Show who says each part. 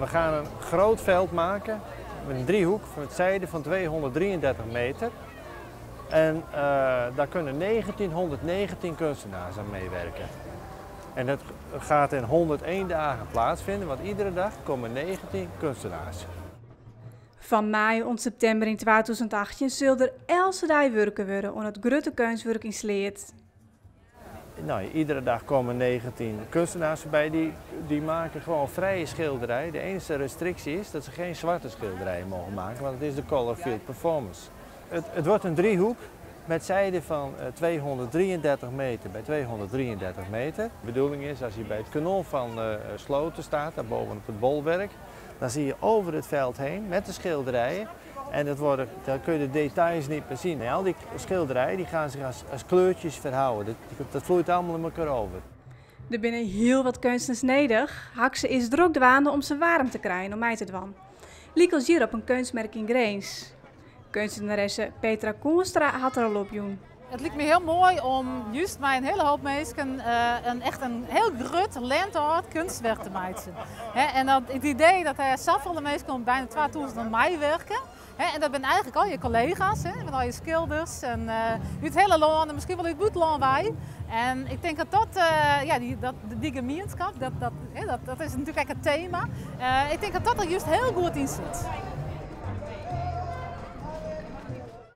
Speaker 1: We gaan een groot veld maken met een driehoek van het zijde van 233 meter. En daar kunnen 1919 kunstenaars aan meewerken. En dat gaat in 101 dagen plaatsvinden, want iedere dag komen 19 kunstenaars.
Speaker 2: Fan maaie oant septimber yn 2018 sil der eltse dei wurke wurde oan it grutte keunstwurk yn Sleat.
Speaker 1: Nou, iedere dag komen 19 kunstenaars voorbij, die maken gewoon vrije schilderij. De enige restrictie is dat ze geen zwarte schilderijen mogen maken, want het is de Color Field Performance. Het wordt een driehoek met zijde van 233 meter bij 233 meter. De bedoeling is, als je bij het kanon van Sloten staat, daar boven op het bolwerk, dan zie je over het veld heen met de schilderijen. En daar kun je de details niet meer zien. En al die schilderijen die gaan zich als kleurtjes verhouden. Dat vloeit allemaal in elkaar over.
Speaker 2: Der binne hiel wat keunstners nedich. Hakze is drok dwaande om se waarm te krijen om mei te dwaan. Lykas hjir op in keunstmerk yn Grins. Keunstneresse Petra Koonstra hat der al op jûn.
Speaker 3: It liket my hiel moai om just mei in hiele hoop minsken echt in hiel grut land art keunstwurk te meitsjen. En dat, it idee dat der safolle minsken om byna 2000 oan meiwurke. En dat binne eigentlik al je kollega's, met al je skilders en út it hiele lân en miskien wol út it bûtenlân wei. En ik tink dat dat, ja, dy, dat, dy gemienskip, dat, dat, dat is natuerlik ek it tema. Ik tink dat dat der just hiel goed yn sit.